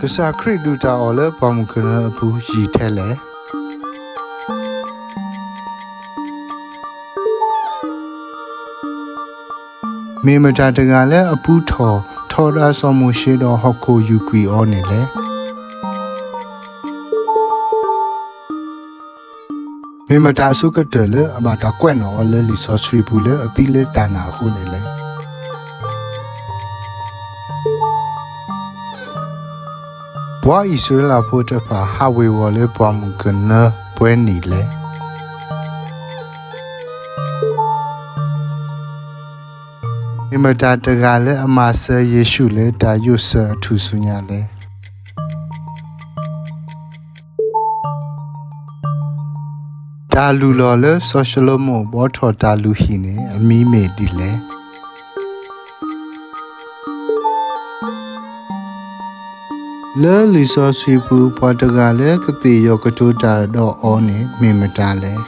ကစၢ်ခရံာ်ဒုၣ်တၢ်အီၣ်လၢပှၢ်မုၢ်ကနၢအပူၤယံာ်ထဲလဲၣ်. မ့ၢ်မတၤတဂၤလၢအပူထီၣ်ထီဒါစီၤမိၤၡ့ဒီးဟီၣ်ခိၣ်ယူၢ်ကွံာ်အီၤန့ၣ်လဲၣ်. မ့ၢ်မတၤအဆိကတၢၢ်လၢအဘၣ်တၢ်ကွဲးနီၣ်အီၤလၢလံာ်စီဆှံပူၤလၢအသံလၢတၢ်နာ်အဃိန့ၣ်လဲၣ်. ပှၤအံၣ်စရ့လးဖိတဖၣ်ဟးဝ့ၤဝီၤလၢပှၢ်မုၢ်ကနၢပှဲၤနံၣ်လဲၣ်. မ့ၢ်မတၤတဂၤလၢအမၤစၢၤယ့ၣ်ၡူးလၢတၢ်ယိးစၢၤအထူၣ်ဆူညါလဲၣ်. တၢ်လုၢ်လီၢ်လၢစီၤၡလိၤမိၣ်ဘှီထီၣ်တၢ်လုၢ်ဟံၣ်န့ၣ် အမံၤမ့ၢ်ဒ်လဲၣ်. လၢလံာ်စီဆှံပူၤ ပှၤတဂၤလၢကသ့ၣ်ယီၤကတိၤတၢ်ဒီးအီၤန့ၣ် မ့ၢ်မတၤလဲၣ်.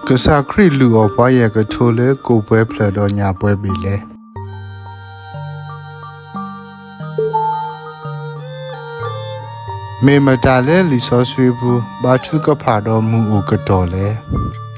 ကစၢ်ခရံာ်လုၢ်အီၣ်ပှၤယဲၢ်ကထိလၢကိၣ်ပှဲၤဖျၢၣ်ဒီးညၣ်ပှဲၤဘ့ၣ်လဲၣ်. မ့ၢ်မတၤလၢလံာ်စီဆှံပူၤ ဘါထုကဖၣ်ဒီးမုၢ်အိၣ်ကတီၢ်လဲၣ်.